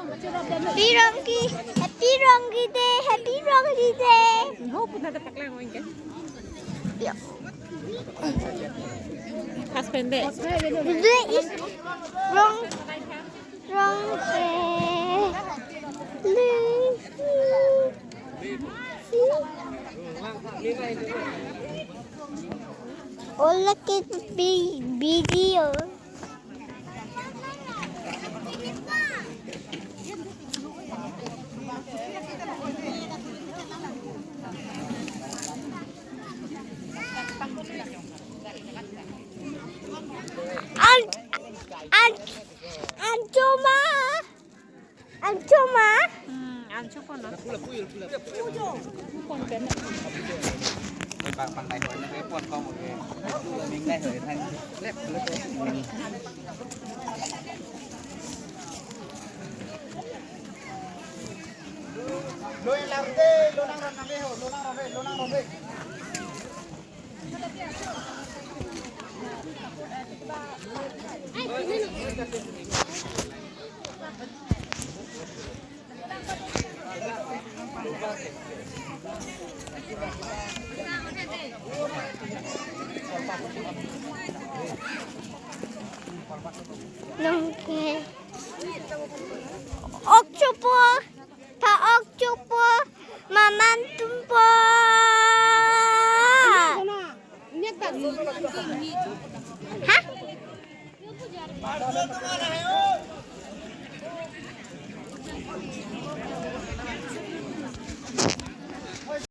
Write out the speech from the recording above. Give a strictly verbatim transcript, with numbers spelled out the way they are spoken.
Happy Rongki, Happy Rongki Day, Happy Rongki Day. Ho, puna ta paklang oing ke. Yo. Pas pendek. Today is Rong, Rong, eh, Lu. Hola, que vi-, video. An, an, anchuma. Anchuma. Hmm, anchu kono. Nong ke. Ok chupo. Pa ok chupo. Maman tumpo. Ha?